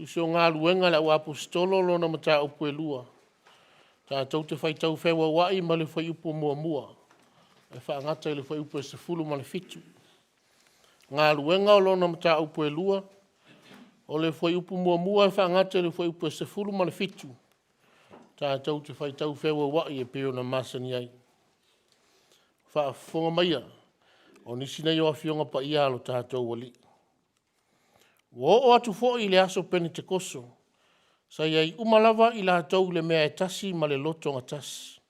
Tusi o Galuega a le Au Aposetolo lona mataupu e 2, tatou te faitau feuauai mai le fuaiupu 1 e faagata i le fuaiupu e 17. Galuega lona mataupu e 2, o le fuaiupu 1 e faagata i le fuaiupu e 17, tatou te faitau feuauai e pei ona masani ai. Faafofoga maia, o nisi nei o Afioga Paia a lo tatou Alii. Ua oo atu foi i le aso Penetekoso, sa i ai uma lava i latou i le mea e tasi ma le loto gatasi.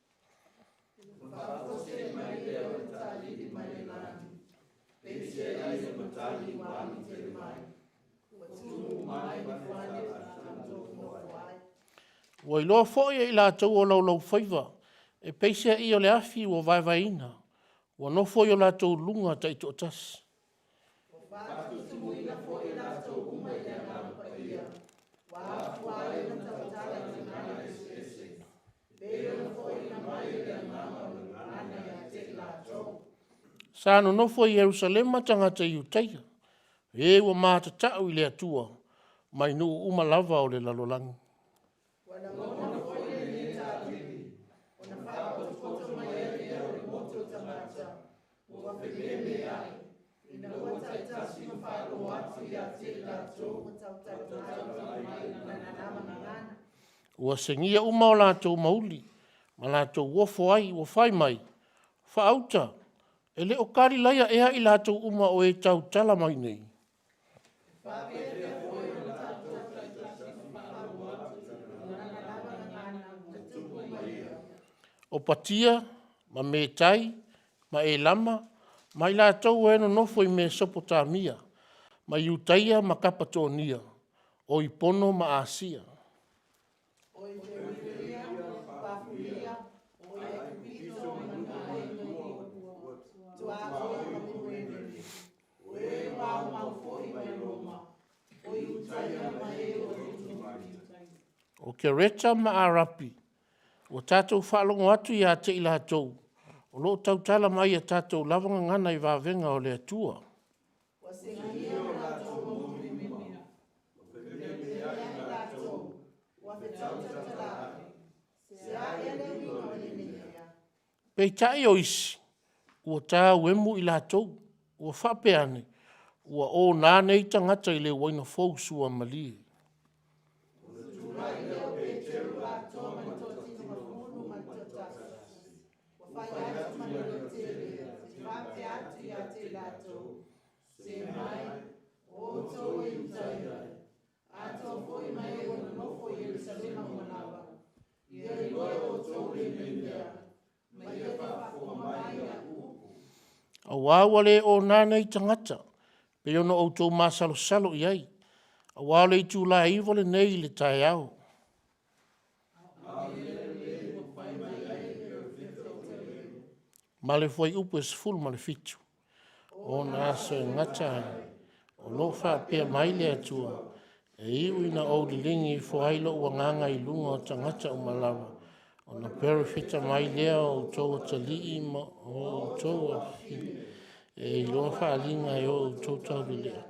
Ua iloa foi e i latou o laulaufaiva e peiseai o le afi ua vaevaeina, ua nofo i o latou luga taitoatasi. Sa nonofo i Ierusalema tagata Iutaia, e ua matatau i le Atua, mai nuu uma lava o le lalolagi. Ua segia uma o latou mauli ma latou ofo ai, ua fai mai, “Faauta, e le o Kalilaia ea i latou uma o e tautala mai nei? O Patia ma Metai ma Elama ma i latou e nonofo i Mesopotamia ma Iutaia ma Kapatonia, o i Pono ma Asia. O Kereta ma Arapi, ua tatou faalogo atu ia te i latou o lo o tautala mai i a tatou lava gagana i vavega o le Atua.” Peitai o isi ua tauemu i latou, ua faapea ane, “Ua ona nei tagata i le uaina fou suamalie.” Aua ua le ona nei tagata pei ona outou masalosalo i ai, aua o le itula e 9:00 lenei i le taeao. Ma le fuaiupu 17. O ona aso e gata ai, o lo o faapea mai le Atua, ‘E iu ina ou liligi ifo ai lou agaga i luga o tagata uma lava, ona perofeta mai lea o outou atalii ma o outou afafine e iloa faaaliga e o outou taulelea,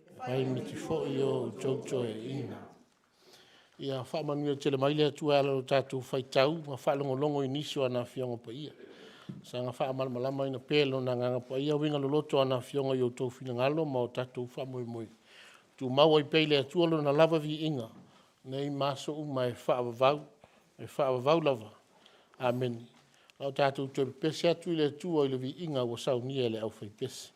e faimiti foi o outou toeaiina.’” Ia faamanuia tele mai le Atua e ala i lo tatou faitau ma faalogologo i nisi o ana Afioga Paia. Saga faamalamalamaina pea e Lona Agaga Paia uiga loloto o ana Afioga i o outou finagalo ma o tatou faamoemoe, tumau ai pea i le Atua Lona lava viiga nei ma aso uma e faavavau, e faavavau lava. Amene. A o tatou toe pepese atu i le Atua i le viiga ua saunia e le aufaipese.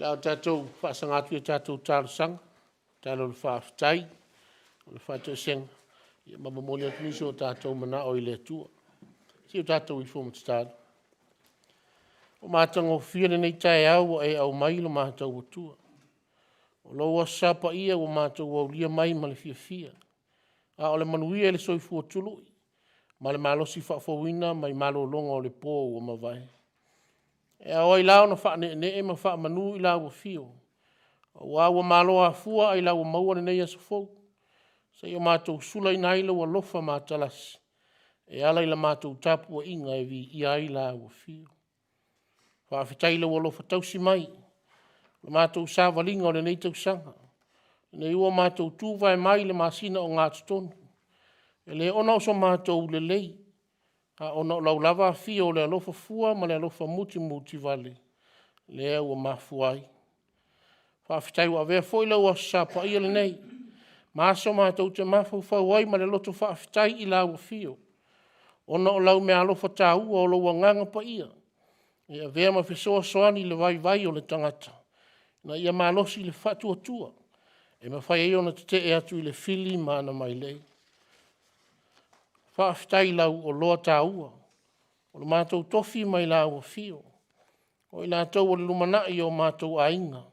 Le a tatou faasaga atu i a tatou talosaga, tatalo i le faafetai, o le faatoesega ma momoli atu nisi o tatou manao i le Atua. Se i o tatou ifo ma tatalo. Ua matagofie lenei taeao ua e aumai lo matou Atua, o lou Aso Sa paia ua matou aulia mai ma le fiafia, a o le manuia i le soifua tului ma le malosi faafouina mai malologa o le po ua mavae. E ao ai la ona faaneenee ma faamanu i lau afio aua ua malo afua ailao ua maua lenei aso fou, seia o matou sulaina ai lou alofa matalasi e ala i la matou tapuaiga e viia ai lau afio. Faafetai i lou alofa tausi mai i le matou savaliga o lenei tausaga, lenei ua matou tuvae mai i le masina ogatotonu, e le ona o so matou lelei, a ona o lau lava afio o le alofa fua ma le alofa mutimutivale lea ua mafua ai. Faafetai ua avea foi lou Aso Sa paia lenei ma aso matou te mafaufau ai ma le loto faafetai i lau afio, ona o lau meaalofa taua, o lou Agaga Paia e avea ma fesoasoani i le vaivai o le tagata ina ia malosi le faatuatua e mafai ai ona tetee atu i le fili ma ana mailei. Faafetai i lau oloa taua o lo matou tofi mai lau afio, o i latou o le lumanai o matou aiga,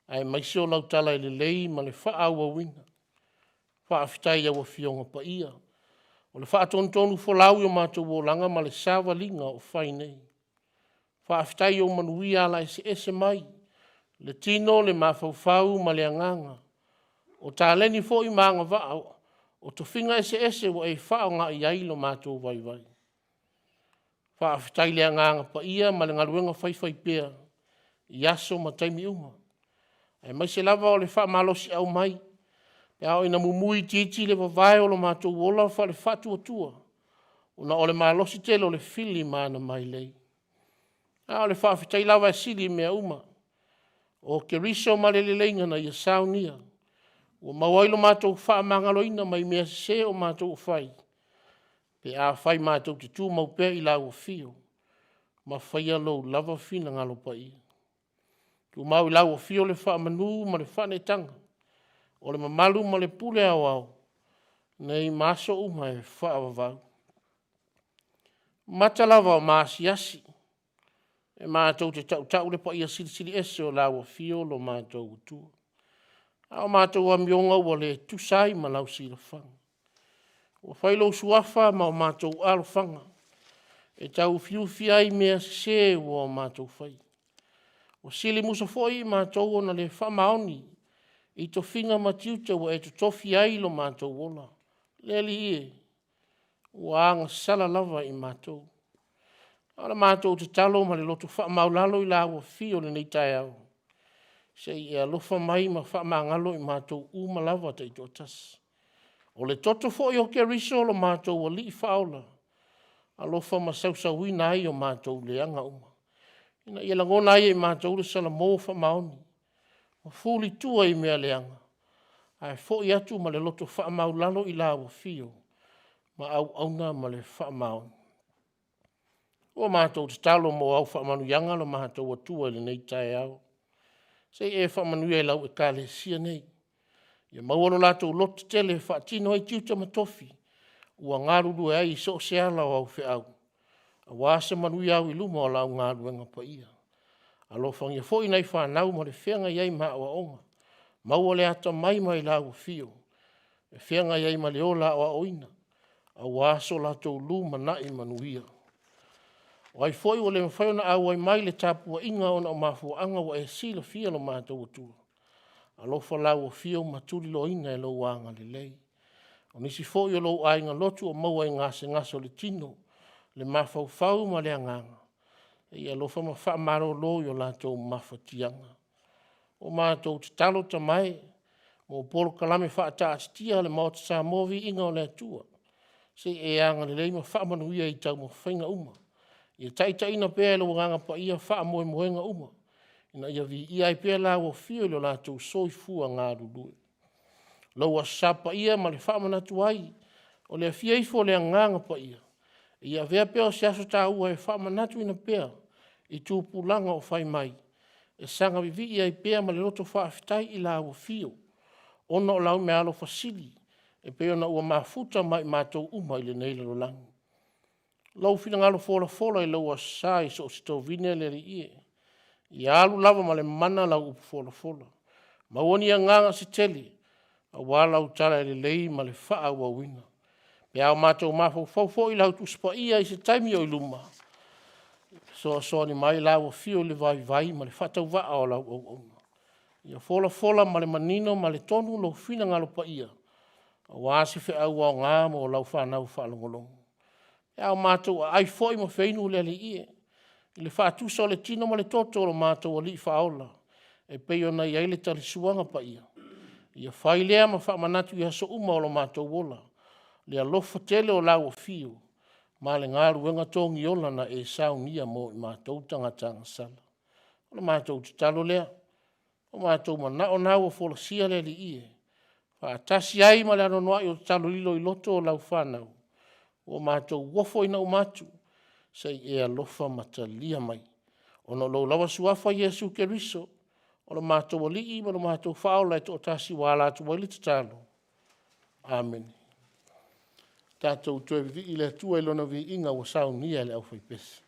aemaise o lau tala lelei ma le faaauauina. Faafetai i au Afioga Paia o le faatonutonufolau i o matou olaga ma le savaliga o fai nei. Faafetai i ou manuia ala eseese mai le tino, le mafaufau ma le agaga, o taleni foi ma agavaa o tofiga eseese ua e faaaoga i ai lo matou vaivai. Faafetai i le Agaga Paia ma le galuega faifaipea i aso ma taimi uma, aemaise lava o le faamalosiau mai pe a oo ina mumui itiiti le vavae o lo matou ola faale-faatuatua ona o le malosi tele o le fili ma ana mailei. A o le faafetai lava e sili i mea uma, o Keriso ma le leleiga na Ia saunia ua maua ai lo matou faamagaloina mai mea sese o matou o fai, pe afai matou te tumau pea i lau afio ma faia lou lava finagalo paia. Tumau i lau afio le faamanu ma le faaneetaga, o le mamalu ma le pule aoao, nei ma aso uma e faavavau. E mata lava o maasiasi e matou te tautau le paia silisiliese o lau afio lo matou Atua, a o matou amioga ua le tusa ai ma lau silafaga. Ua fai lou suafa ma o matou alofaga e tauufiufi ai mea sese ua matou faia. Ua silimusa foi i matou ona le faamaoni i tofiga ma tiute ua e totofi ai lo matou ola. Le Alii e, ua agasala lava i matou. A o le matou tatalo ma le loto faamaualalo i lau afio i lenei taeao, se i e alofa mai ma faamagalo i matou uma lava taitoatasi. O le toto foi o Keriso o lo matou Alii Faaola, alofa ma sausauina ai o matou leaga uma, ina ia lagona ai e i matou le salamo faamaoni ma fulitua i mea leaga, ae foi atu ma le loto faamaualalo i lau afio ma auauna ma le faamaoni. Ua matou tatalo mo au faamanuiaga lo matou Atua i lenei taeao, se i e faamanuia i lau Ekalesia nei, ia maua lo latou lototetele e faatino ai tiute ma tofi ua galulue ai i so o se ala o au feau aua se manuia auiluma o lau galuega paia. Alofagia foi nai fanau ma le feagai ai ma aoaoga, maua le atamai mai lau afio e feagai ai ma le ola aoaoina aua so latou lumanai manuia. O ai foi ua le mafai ona auai mai i le tapuaiga ona o mafuaaga ua e silafia lo matou Atua, alofa lau afio ma tuliloaina e lou agalelei. O nisi foi o lou aiga lotu o maua i gasegase o le tino, le mafaufau ma le agaga, se i e alofa ma faamalolo i o latou mafatiaga. Ua matou tatalo Tama e mo polokalame faataatitia a le Maota Samoa Viiga o le Atua, se i e agalelei ma faamanuia i taumafaiga uma, ia taitaiina pea e lou Agaga Paia faamoemoega uma ina ia viia ai pea lau afio i lo latou soifua galulue. Lou Aso Sa paia ma le faamanatu ai o le afio ifo o le Agaga Paia, ia avea pea o se aso taua e faamanatuina pea i tupulaga o fai mai. e saga vivii ai pea ma le loto faafetai i lau afio, ona o lau meaalofa sili e pei ona ua mafuta ma i matou uma i lenei lalolagi. Lou finagalo folafola i lou Aso Sa i so o se tovine le Alii e, ia alu lava ma le mana lau upu folafola, maua ni agaga se tele aua lau tala lelei ma le faaauauina. Pe a o matou mafaufau foi i lau Tusi Paia i se taimi o i luma, fesoasoani mai lau afio i le vaivai ma le faatauvaa o lau auauna. Ia folafola ma le manino ma le tonu lou finagalo paia aua se feau aoga mo lau fanau faalogologo. Pe a o matou aai foi ma feinu le Alii e, i le faatusa o le tino ma le toto o lo matou Alii Faaola e pei ona i ai le talisuaga paia, ia fai lea ma faamanatu i aso uma o lo matou ola le alofa tele o lau afio ma le galuega togiola na e saunia mo i matou tagata agasala. O le matou tatalo lea, o matou manao na ua folasia le Alii e, faatasi ai ma le anoanoai o tatalo lilo i loto o lau fanau ua matou ofoina uma atu, se i e alofa ma talia mai, ona o lou lava suafa Iesu Keriso o lo matou Alii ma lo matou Faaola e toatasi ua ala atu ai le tatalo. Amene. Tatou toe vivii i le Atua i Lona viiga ua saunia e le aufaipese.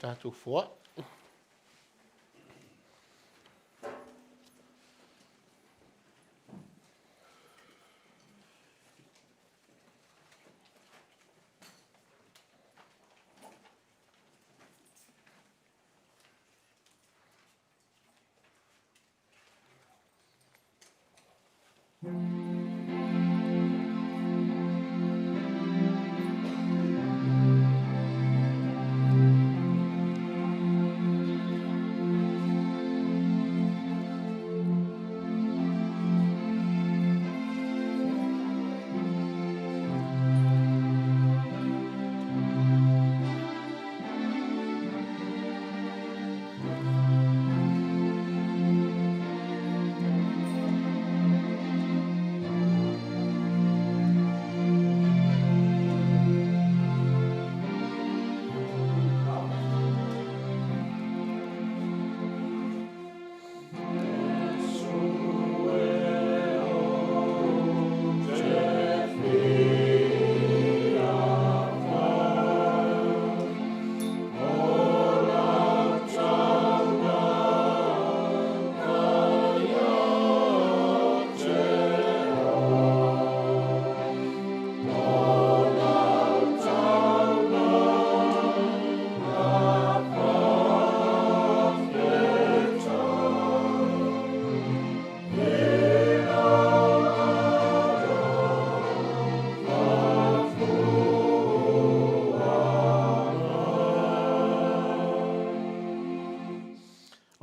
tatou foai.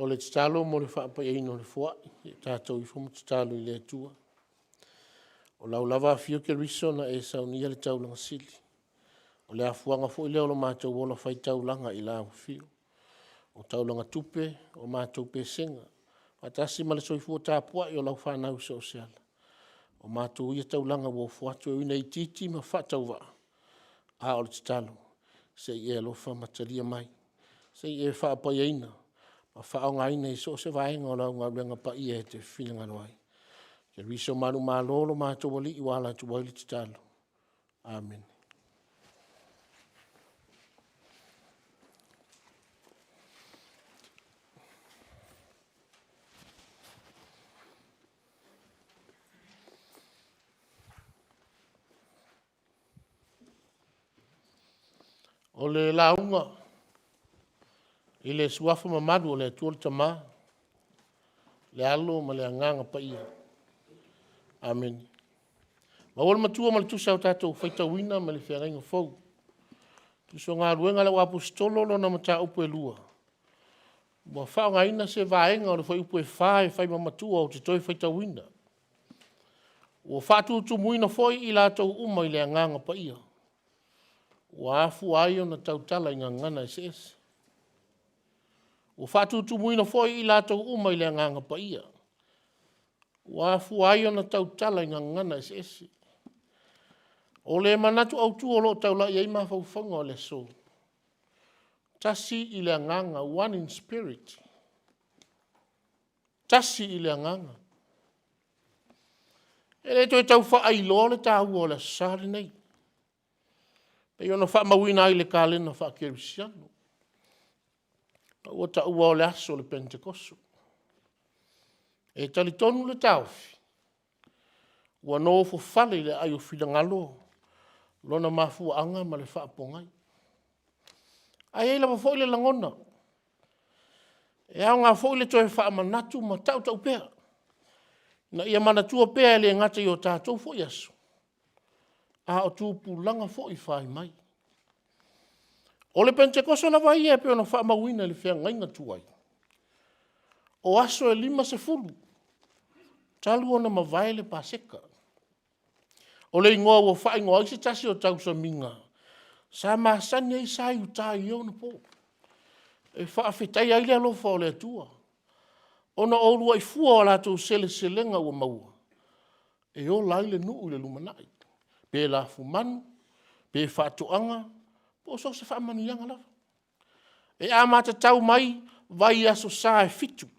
O le tatalo mo le faapaiaina o le foai, ia tatou ifo ma tatalo i le Atua. O lau lava afio Keriso na e saunia le taulaga sili, o le afuaga foi lea o lo matou ola faitaulaga i lau afio. O taulaga tupe, o matou pesega, faatasi ma le soifua tapuai o lau fanau i so o se ala, o matou ia taulaga ua ofo atu e ui ina itiiti ma faatauvaa, a o le tatalo, se i e alofa ma talia mai, se i e faapaiaina ma faaaogaina i so o se vaega o lau galuega paia e te finagalo ai. Keriso manumalo lo matou Alii ua ala atu ai le tatalo. Amene. O le lauga i le suafa mamalu o le Atua le Tama, le Alo ma le Agaga Paia. Amene. Maua le matua ma le tusa o tatou faitauina ma le Feagaiga Fou. Tusi o Galuega a le Auaposeitolo lona mataupu e 2, ua faaaogaina se vaega o le fuaiupu e 4 e fai ma matua ou te toe faitauina. Ua faatutumuina foi i latou uma i le Agaga Paia, ua afua ai ona tautala i gagana eseese. Ua faatutumuina foi i latou uma i le Agaga Paia, ua afua ai ona tautala i gagana eseese. O le manatu autu o lo o taulai i ai mafaufauga o le aso, tasi i le agaga, one in spirit, tasi i le agaga. E le toe tau faailoa le taua o le Aso Sa lenei, e pei ona faamauina ai i le kalena faakerisiano, ma ua taua o le aso o le Penitekoso. E talitonu le taofi, ua nofofale i le aai o finagalo lona mafuaaga ma le faapogai. Ae i ai lava foi le lagona, e aoga foi le toe faamanatu ma tautau pea, ina ia manatua pea e le gata i o tatou foi aso, a o tupulaga foi fai mai. O le Penitekosô lava ia e pei ona faamauina i le feagaiga tuai, o aso e 50 talu ona mavae le Paseka. O le igoa ua faaigoa ai se tasi o tausamiga sa masani ai sa i uta i ia onapo, e faafetaia ai le alofa o le Atua ona o uluai fua o latou seleselega ua maua e ola ai le nuu i le lumanai, pe lafumanu, pe faatoaga, po o so o se faamanuiaga lava. E amata tau mai vaiaso sa e 7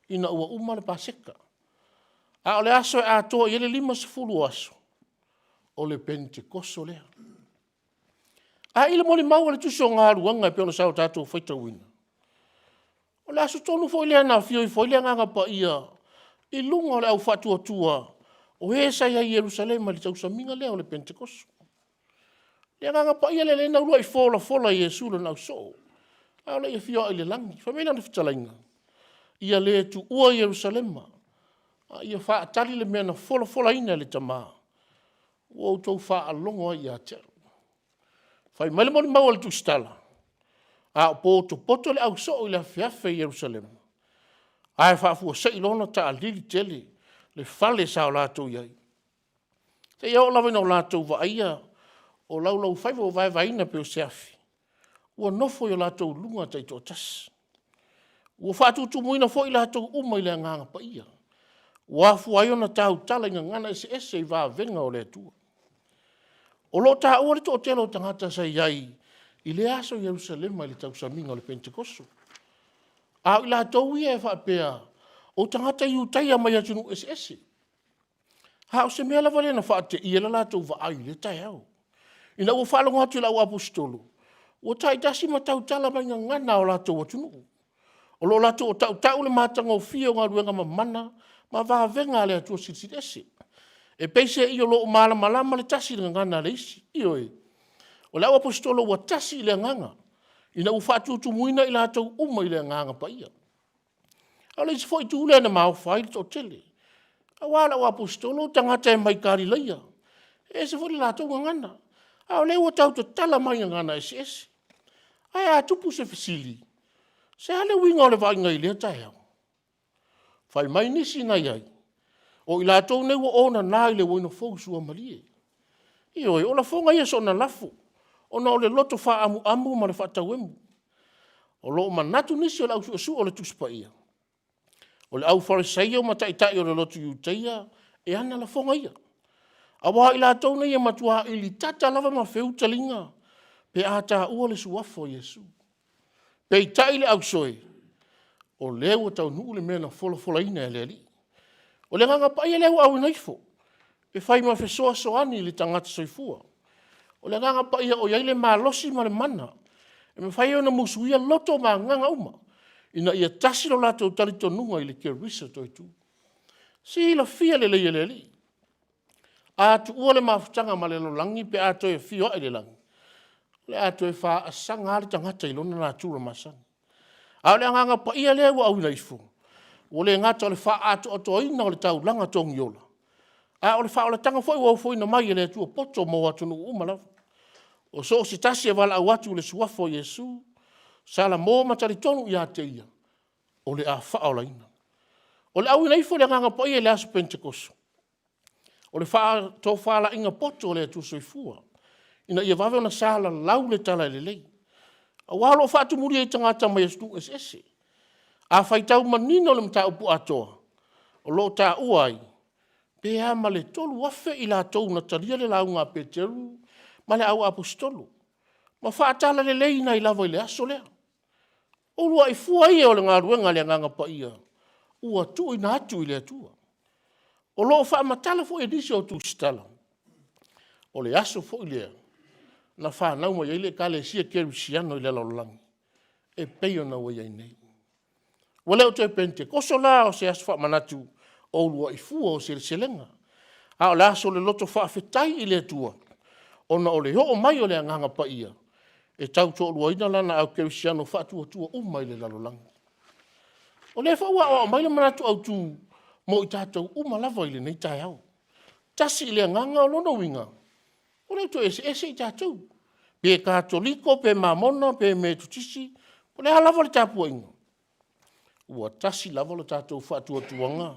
ina ua uma le Paseka, a o le aso e atoa i ai le 50 o aso, o le Penitekosô lea. Ae i le molimau a le Tusi o Galuega e pei ona sa o tatou faitauina, o le aso tonu foi lea na afio ifo ai le Agaga Paia i luga o le au faatuatua o e sa i ai i Ierusalema i le tausamiga lea o le Penetekoso. Le Agaga Paia lea na uluai folafola e Iesu i Lona ausoo a o le i afio ae i le lagi. Fai mai Lana fetalaiga, “Ia le tuua Ierusalema, a ia faatali le mea na folafolaina e le Tama ua outou faalogo ai ia te au.” Fai mai le molimau a le tusitala, a o potopoto le ausoo i le afeafe i Ierusalema ae faafuasei loa ona taalili tele le fale sa o latou i ai, seia oo lava ina latou vaaia o laulaufaiva ua vaevaeina e pei o se afi ua nofo i o latou luga taitoatasi. Ua faatutumuina foi i latou uma i le Agaga Paia, ua afua ai ona tautala i gagana eseese i vavega o le Atua. O lo o taua le toatele o tagata sa i ai i lea aso i Ierusalema i le tausamiga o le Penetekoso, a o i latou ia e faapea o tagata Iutaia mai atunuu eseese. A o se mea lava lea na faateia ai le latou vaai i lea taeao, ina ua faalogo atu i le au aposetolo ua taitasi ma tautala mai gagana a o latou atunuu, o lo o latou tautau le matagofie o galuega mamana ma vavega a le Atua Silisili Ese. E peiseai o lo o malamalama le tasi i le gagana a le isi. Ioe, o le auaposeitolo ua tasi i le agaga, ina ua faatutumuina i latou uma i le Agaga Paia. A o le isi foi itu lea na maofa ai le toatele, aua o le auaposeitolo o tagata e mai Galilaia, e ese foi le latou gagana, a o lea ua tau tatala mai gagana eseese. Ae a tupu se fesili, se a le uiga o le vaaiga i lea taeao? Fai mai nisi na i ai, o i latou nei ua onana i le uaina fou suamalie. Ioe, o lafoga ia soona lafo ona o le loto faaamuamu ma le faatauemu. O lo o manatu nisi o le au suesue o le Tusi Paia, o le aufalesaio ma taitai o le lotu Iutaia e ana lafoga ia, aua o i latou nei e matua ilitata lava ma feutaliga pe a taua le suafa o Iesu. Peitai le ausoe, o lea ua taunuu le mea na folafolaina e le Alii. O le Agaga Paia lea ua auina ifo e fai ma fesoasoani i le tagata soifua. O le Agaga Paia o i ai le malosi ma le mana e mafai ona musuia loto ma agaga uma ina ia tasi lo latou talitonuga i le Keriso toetu. Silafia lelei e le Alii, a tuua le mafutaga ma le lalolagi pe a toe afio ae i le lagi, o le a toe faasaga lava le tagata i lona natura masani. A o le Agaga Paia lea ua auina ifo, ua le gata o le faaatoatoaina o le taulaga togiola, a o le faaolataga foi ua ofoina mai e le Atua poto mo atunuu uma lava. O so o se tasi e valaau atu i le suafa o Iesu, Salamo ma talitonu ia te Ia, o le a faaolaina. O le auina ifo o le Agaga Paia i le aso Penetekoso, o le faatofalaiga poto a le Atua Soifua, ina ia vave ona salalau le talalelei, aua o lo o faatumulia i tagata mai atunuu eseese. A faitau manino le mataupu atoa, o lo o taua ai, pe a ma le 3,000 i latou na talia le lauga a Peteru ma le au aposetolo ma faatalaleileina ai lava i le aso lea. O uluai fua ia o le galuega a le Agaga Paia ua tuuina atu i le Atua. O lo o faamatala foi e nisi o tusitala, o le aso foi lea na fanau mai ai le Ekalesia Kerisiano i le lalolagi e pei ona ua i ai nei. Ua le o toe Penetekoso la o se aso faamanatu o uluai fua o seleselega, a o le aso o le loto faafetai i le Atua ona o le oo mai o le Agaga Paia e tautoaluaina lana au kerisiano faatuatua uma i le lalolagi. O lea foi ua aoao mai le manatu autu mo i tatou uma lava i lenei taeao. Tasi i le agaga, o lona uiga ua le toe eseese i tatou, pe Katoliko pe Mamona pe Metotisi, o le a lava le tapuaiga, ua tasi lava lo tatou faatuatuaga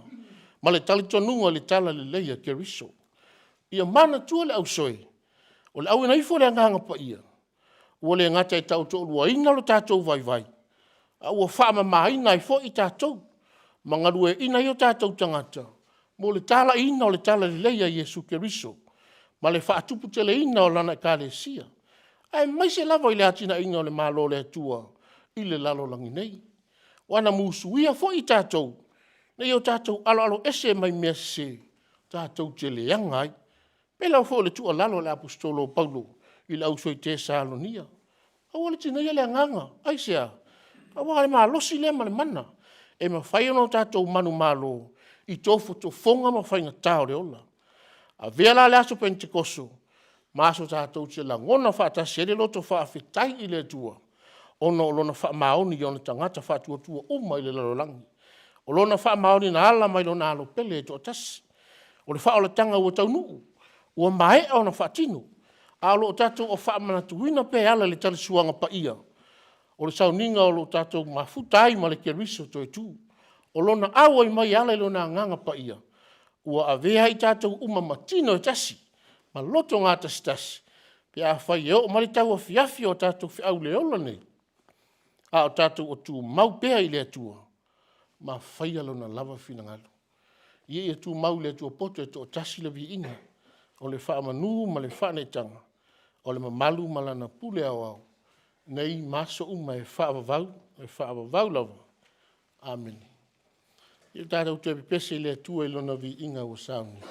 ma le talitonuga i le talalelei a Keriso. Ia manatua le ausoe, o le auina ifo o le Agaga Paia, ua le gata e tautoaluaina lo tatou vaivai, a ua faamamaina ai foi i tatou ma galueaiina ai o tatou tagata mo le talaiina o le talalelei a Iesu Keriso ma le faatuputeleina o Lana Ekalesia, aemaise lava i le atinaeina o le Malo o le Atua i le lalolagi nei. Ua na musuia foi i tatou ina ia o tatou aloaloese mai mea sese tatou te leaga ai. E pei lava foi o le tuualalo a le Aposetolo o Paulo. i le auso i Tesalonia. Aua le tigaina le agaga. Aisea? Aua o le malosi lea ma le mana e mafai ona tatou manumalo i tofotofoga ma faigata o le ola. Avea la le aso Penetekoso ma aso tatou te lagona faatasi ai le loto faafetai i le Atua ona o Lona faamaoni i ona tagata faatuatua uma i le lalolagi. O Lona faamaoni na ala mai i Lona Alo pele e toatasi. O le faaolataga ua taunuu, ua maea ona faatino, a o lo o tatou faamanatuina pea e ala i le tali suaga paia o le sauniga o lo o tatou mafuta ai ma le Keriso toe tu. O Lona auai mai e ala i Lona Agaga Paia ua avea ai tatou uma ma tino e tasi ma loto gatasitasi pe afai e oo mai le tauafiafi o tatou feau i le ola lenei, a o tatou o tumau pea i le Atua ma faia Lona lava finagalo. Ia tumau i le Atua poto e toatasi le viiga o le faamanu ma le faaneetaga, o le mamalu ma Lana pule aoao nei ma aso uma e faavavau, e faavavau lava. Amene. Ia tatou toe pepese i le Atua i Lona viiga ua saunia.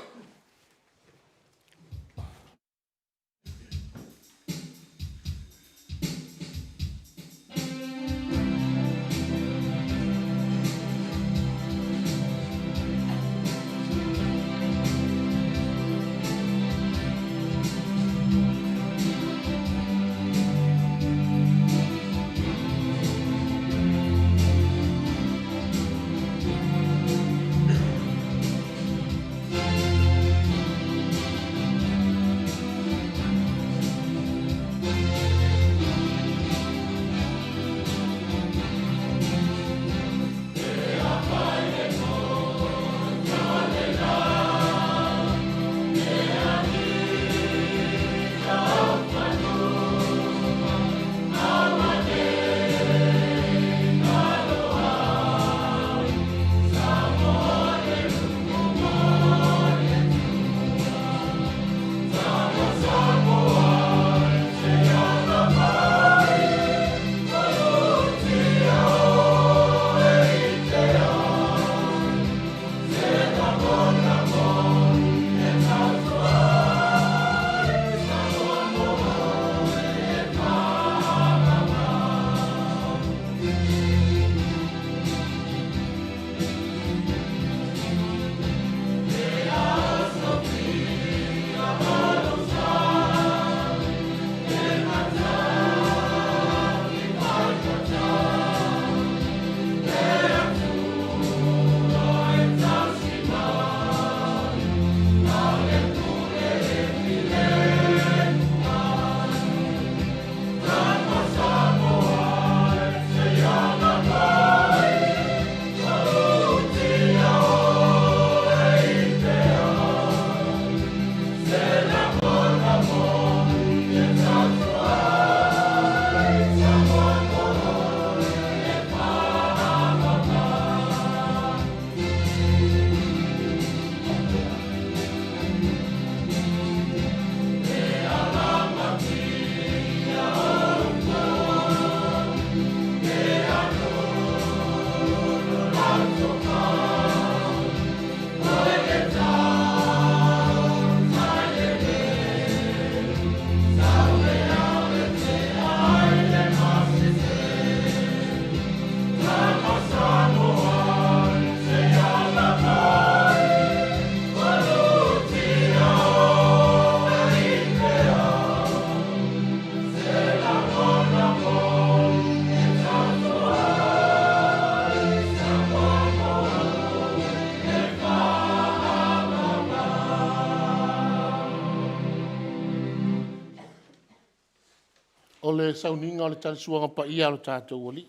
O le sauniga o le tali suaga paia a lo tatou Alii.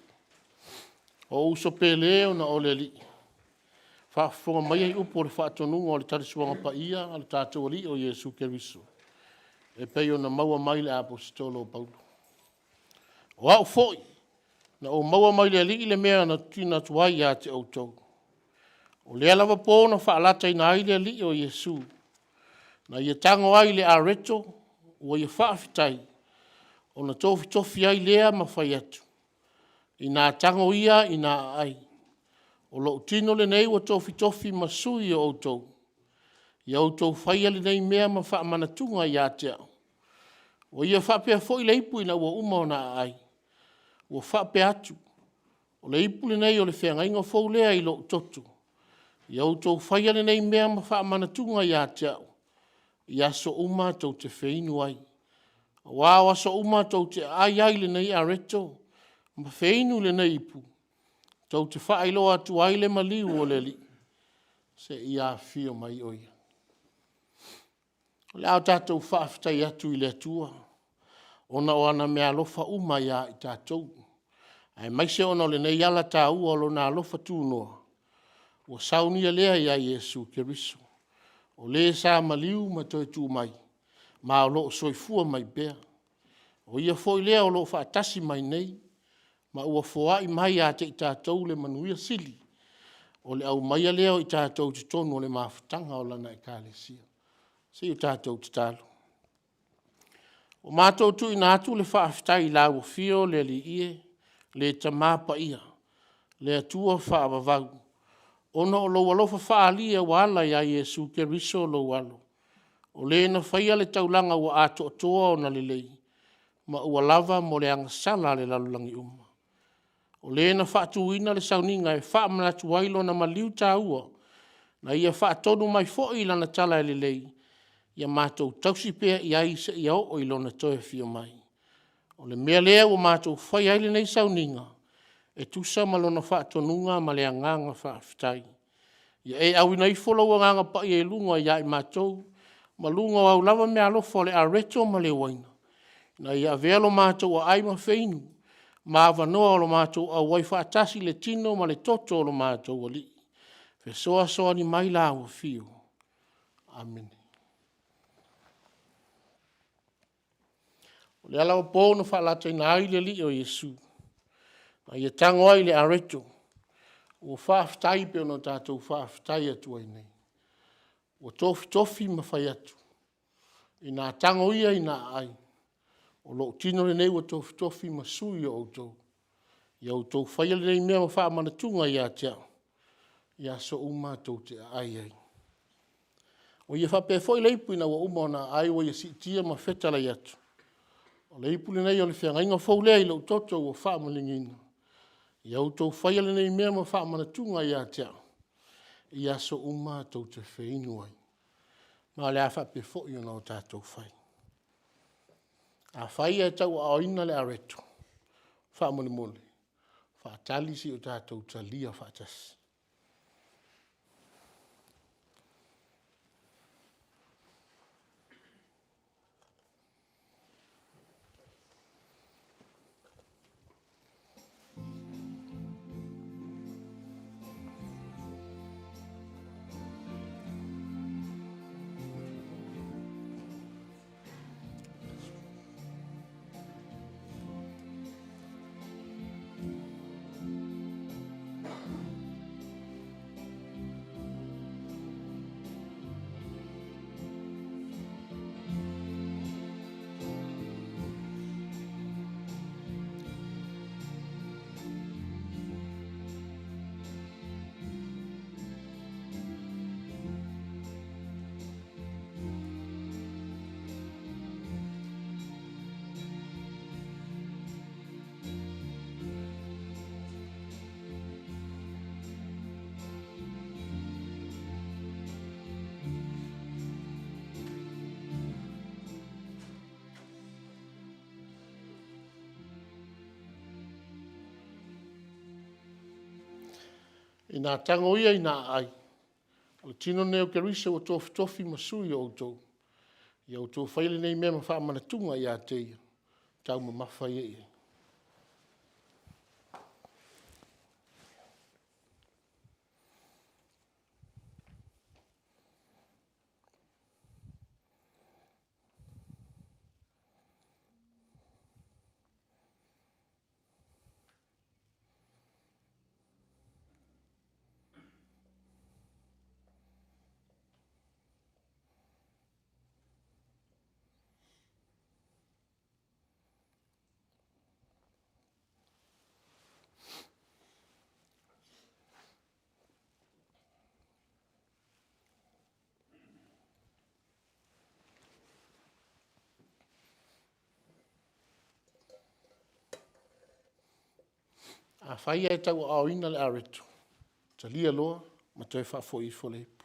O ou uso pele ona o le Alii, faafofoga maia i upu o le faatonuga o le tali suaga paia a lo tatou Alii o Iesu Keriso e pei ona maua mai i le Aposetolo o Paulo. O au foi na ou maua mai le Alii le mea na tuuina atu ai ia te outou, o lea lava po na faalataina ai le Alii o Iesu, na ia tago ai i le areto ua ia faafetai, ona tofitofi ai lea ma fai atu, “Ina a tago ia ina a ai, o lou tino lenei ua tofitofi ma sui o outou. Ia outou faia lenei mea ma faamanatuga ia te au.” Ua ia faapea foi le ipu ina ua uma ona aai, ua faapea atu, “O le ipu lenei o le feagaiga fou lea i lou toto. Ia outou faia lenei mea ma faamanatuga ia te au, i aso uma tou te feinu ai. Aua o aso uma tou te aai ai i lenei areto ma feinu i lenei ipu, tou te faailoa atu ai le maliu o le Alii seia afio mai o ia.” O le a tatou faafetai atu i le Atua ona o ana meaalofa uma ia i tatou, aemaise ona o lenei ala taua o Lona alofa tunoa ua saunia lea ia Iesu Keriso, o Le sa maliu ma toe tu mai, ma o lo o soifua mai pea. O Ia foi lea o lo o faatasi mai nei, ma ua foai mai ia te i tatou le manuia sili, o le aumaia lea o i tatou i totonu o le mafutaga o Lana Ekalesia. Se i o tatou tatalo. Ua matou tuuina atu le faafetai i lau Afio le Alii e, le Tama Paia, le Atua faavavau, ona o lou alofa faaalia ua ala ia Iesu Keriso lou Alo, o Le na faia le taulaga ua atoatoa ona lelei ma ua lava mo le agasala a le lalolagi uma. O Le na faatuina le sauniga e faamanatu ai Lona maliu taua, na Ia faatonu mai foi i Lana talalelei ia matou tausi pea i ai seia oo i Lona toe afio mai. O le mea lea ua matou faia ai lenei sauniga e tusa ma Lona faatonuga ma le agaga faafetai. Ia e auina ifo lou Agaga Paia i luga ia i matou ma luga o au lava meaalofa o le areto ma le uaina, ina ia avea lo matou aai ma feinu ma avanoa o lo matou auai faatasi i le tino ma le toto o lo matou Alii. Fesoasoani mai la au Afio. Amene. O le ala o po na faalataina ai le Alii o Iesu, ma ia tago ai i le areto, ua faafetai pei ona tatou faafetai atu ai nei. Ua tofitofi ma fai atu, ina a tago ia ina aai, o lou tino lenei ua tofitofi ma sui o outou. Ia outou faia lenei mea ma faamanatuga ia te au, i aso uma tou te aai ai. Ua ia faapea foi le ipu ina ua uma ona aai ua ia siitia ma fetalai atu, “O le ipu lenei o le feagaiga fou lea i lou toto ua faamalieina. Ia outou faia lenei mea ma faamanatuga ia te au, i aso uma tou te feinu ai.” Ma o le a faapea foi ona tatou fai. Afai ae tauaaoina le areto, faamolemole faatali se i o tatou talia faatasi. Ina tago ia ina aai, o le tino lenei o Keriso ua tofitofi ma sui o outou. Ia outou faia lenei mea ma faamanatuga ia te ia, taumamafa ia i ai. Afai lava e tauaaoina le areto, talia loa ma toe faafoi ifo le ipu.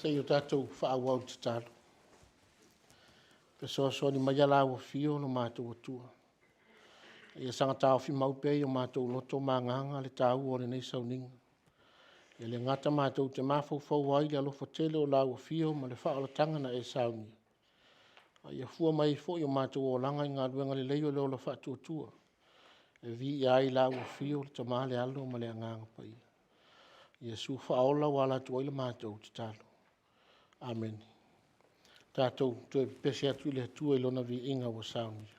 Se i o tatou faaauau i le tatalo. Fesoasoani maia Lau Afio lo matou Atua, ia saga taofimau pea i o matou loto ma agaga le taua o lenei sauniga. E le gata matou te mafaufau ai i le alofa tele o lau Afio ma le faaolataga na e saunia, a ia fua mai ai foi o matou olaga i galuega lelei o le ola faatuatua e viia ai lau Afio le Tama le Alo ma le Agaga Paia. Iesu Faaola ua ala atu ai le matou tatalo. Amene. Tatou toe pepese atu i le Atua i Lona viiga ua saunia.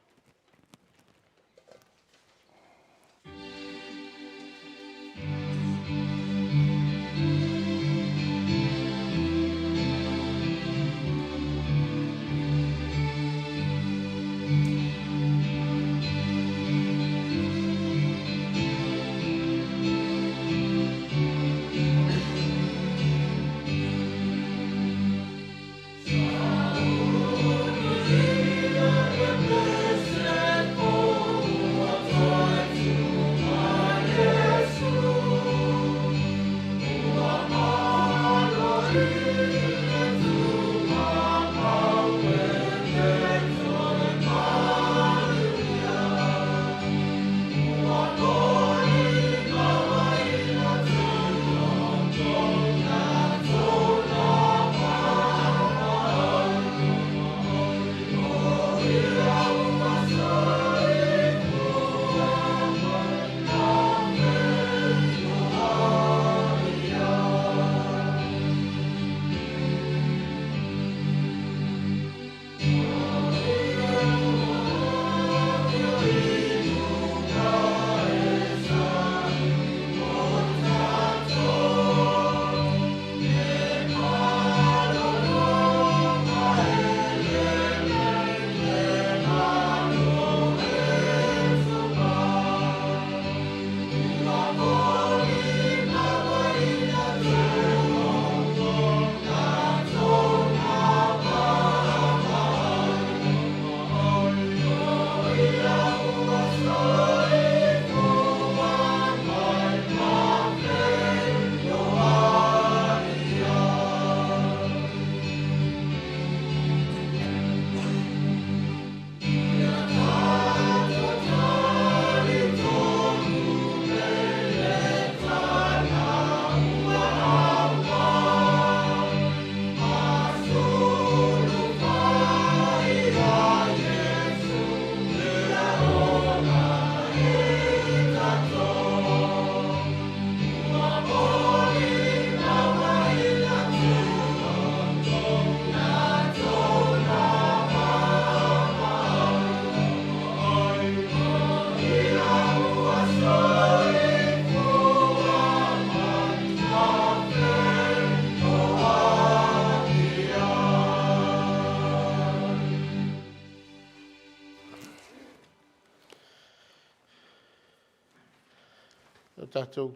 Tatou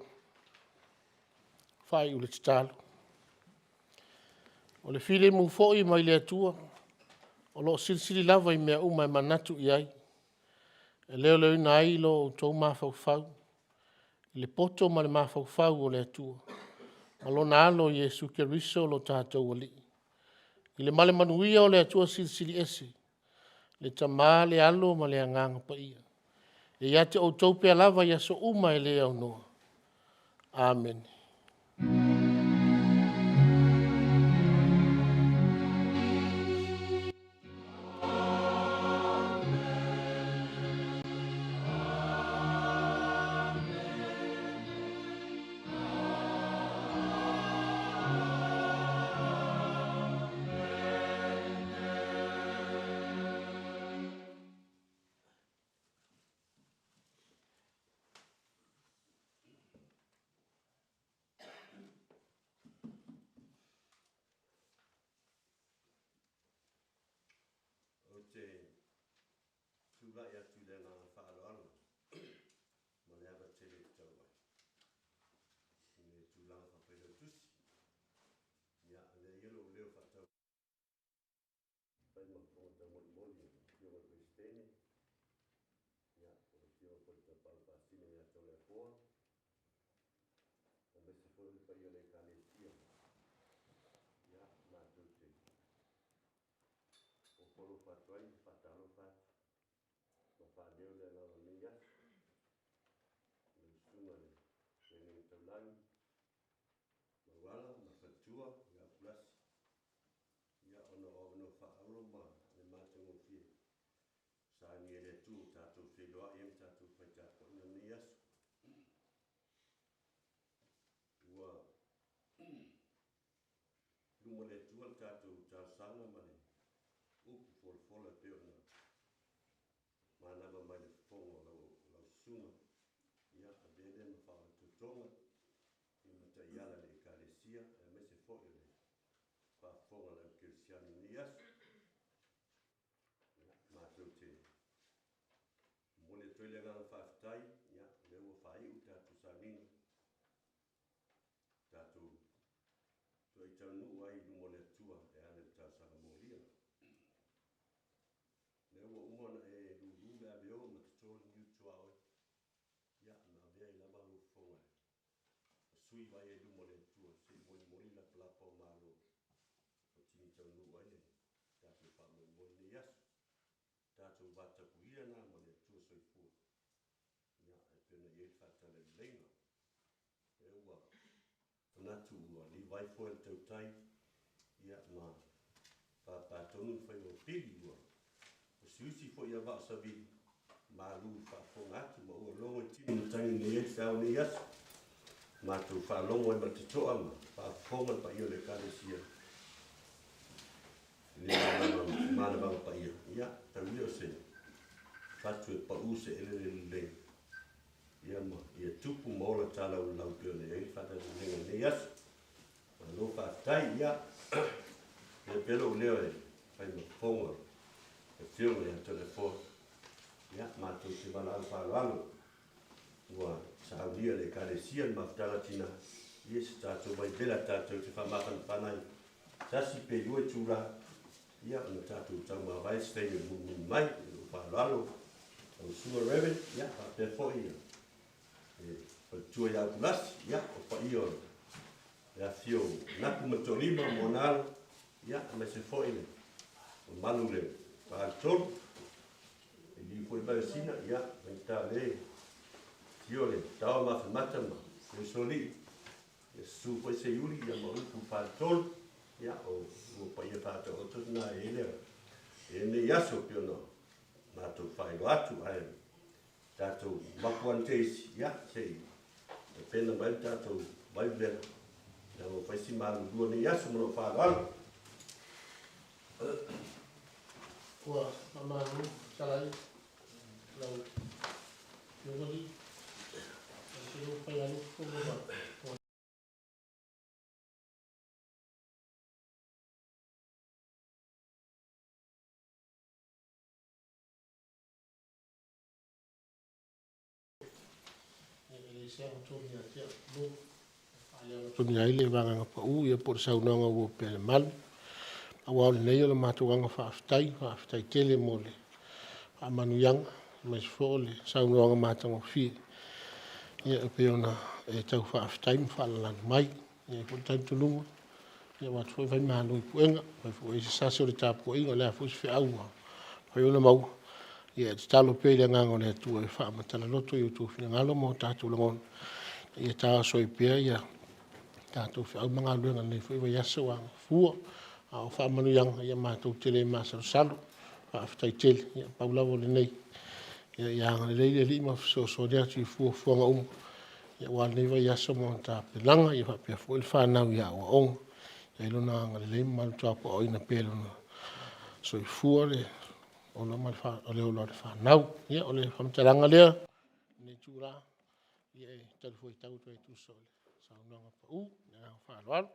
faaiu i le tatalo. O le filemu foi mai le Atua o lo o silisili lava i mea uma e manatu i ai, e leoleoina ai lo outou mafaufau i le poto ma le mafaufau o le Atua ma lona Alo Iesu Keriso lo tatou Alii. I le male manuia o le Atua Silisili Ese, le Tama le Alo ma le Agaga Paia, e ia te outou pea lava i aso uma e le aunoa. Amene. Ou te tulai atu i le agaga faaaloalo ma le ava tele e tatau ai i le tulaga faa-Failautusi. Ia, avea ia lou leo e fai ma fofoga taumolimoli o le Afioga i le Peresetene, po o le Afioga foi i le Tapaau Faasisina ia Toleafoa, aemaise foi le paia o le Ekalesia. Ia, matou te ofo alofa atu ai ma faatalofa atu ma faaleo le agaga o lenei aso i lau Susuga i le Feagaiga Taulagi Mauala ma le faletua ia Ukulasi, ona o avanoa faaauro ma le matagofie ua saunia e le Atua ua tatou feiloai ai ma tatou fai tapuaiga i lenei aso. Ua i luma o le Atua le tatou talosaga ma le upu folafola e pei ona manava mai le fofoga o lau susuga, ia avea lea ma faaola totoga ma taiala i le Ekalesia, aemaise foi o le faafofoga a le au kerisiano i lenei aso. Ia, matou te momoli atu ai le agaga faafetai, o lea ua faaiu le tatou sauniga, tatou toe taunuu ai i luma o le Atua e ala i le talosaga molia. O lea ua uma ona e lulu le aveo ma toto le niu tuaoi, ia ma avea ai lava lou fofoga ma sui vaaia i luma o le Atua se i molimoli lapalapa o malo ua sini taunuu ai le tatou faamoemoe i lenei aso. Tatou vatapuia lena ma le Atua Soifua e pei ona i ai le faatalaleleiga. O lea ua manatu ua liuai foe o le tautai ma papa tonu le faiva o Pili, ua usiusi foi avaa o savili, malu i le faafofoga atu ma ua logo i tino matagi lelei ai le feau o lenei aso. Matou faalogo ai ma le totoa ma faafofoga le paia o le Ekalesia i le manavaga paia, ia tau ia o se fatu e pau se eleele lelei, ia ma ia tupu ma ola talaulau e pei ona i ai le faatalaleleiga i lenei aso. Malo faafetai. Ia, avea pea lou leo e fai ma fofoga o le Afioga ia Toleafoa, ia matou te valaau faaaloalo ua saunia e le Ekalesia le mafutaga a tina, ia se tatou vaivela tatou te faamafanafana ai, tasi pe lua itula, ia ona tatou taumavae i se taimi e mulimuli mai. Ma lou faaaloalo, lau Susuga Reverend, ia faapea foi le faletua ia Ukulasi, ia o paia o le afifio o Napu ma Toalima ma ona alo, ia aemaise foi le mamalu i le Faletolu, liliu foi le vai o Sina, ia faigata o lea e afio le Tao ma Afemata ma Usoalii, ia susu foi Seiuli ma upu i le Faletolu, ia o lua paia faataoto lena e i ai lenei aso e pei ona matou faailoa atu, ae tatou mapu ane te isi, ia se i tapena mai le tatou vaivevela, leaga ua fai si malulu o lenei aso ma lou faaaloalo. Ua faamalo fetalai lau Afioga Lii. Ou te iloa ua fai lava lou fofo ma E leai se agatonu ia te au, tulou, e faaleaga ai le vagaga pau po o le saunoaga ua opea i le malu. Pau lava o lenei o le matou agaga faafetai, faafetai tele mo le faamanuiaga aemaise foi o le saunoaga matagofie e pei ona e tau faafetai ma faalalanu mai. E i ai foi le talitonuga, e avatu foi fai malo i puega, afai foi o i ai se sasi o le tapuaiga o le a foi se feau ua mafai ona maua, ia e tatalo pea i le agaga o le Atua e faamatala loto i o outou finagalo ma o tatou lagona ina ia ta oso ai pea tatou feau ma galuega i lenei foi vaiaso ua gafua. A o faamanuiaga, ia matou te le masalosalo. Faafetai tele. Pau lava o lenei, ia agalelei le Alii ma fesoasoani atu i fuafuaga uma aua lenei vaiaso ma ona tapenaga, ia faapea foi le fanau i aoaoga. Ia i ai Lona agalelei ma malupuipuia pea e Lona soifua le ola o le fanau. Ia o le faamatalaga lea i lenei itula e talifuaitau atu ai e tusa o le saunoaga pau. Ma le agaga faaaloalo.